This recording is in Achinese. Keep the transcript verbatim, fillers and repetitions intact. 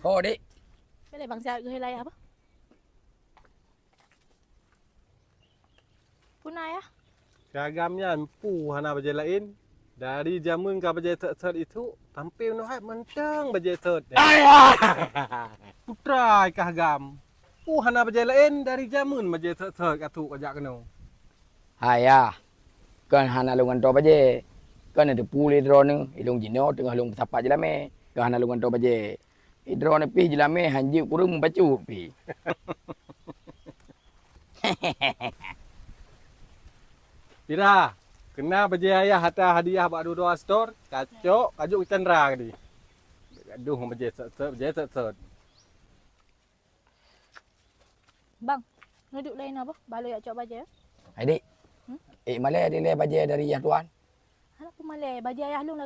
Ho, Dik. Boleh bang siap geuh layah apa? Puna ya? Kagam nyan pu hana bajée laén. Dari jameun ka bajée thot-thot itu, sampai nyoe hai mantong bajée thot. Ayah! Putra kah gam. Pu hana bajée laén dari jameun bajée thot-thot ka tu ka jak keunoe. Hai yah, kon hana lôn gantoe bajée. Kon na teupu lé droeneuh, ilôn jinoe teungoh lôn peusapat jeulamé. Kon hana lôn gantoe bajée. Droeneuh pih jeulamé hanjeuet kureueng meubacut pih. Pira, keuna bajée ayah atra hadiah bak dua-dua setor, kacok, kajok candra gadi. Aduh, bajée sot-sot, bajée sot-sot. Bang, neuduek laén apa? Balo yak cok bajée. Hai, Dik. Hmm? Eh, malée dilée bajée dari yah tuan. Hana peumalée, bajée ayah lôn lagak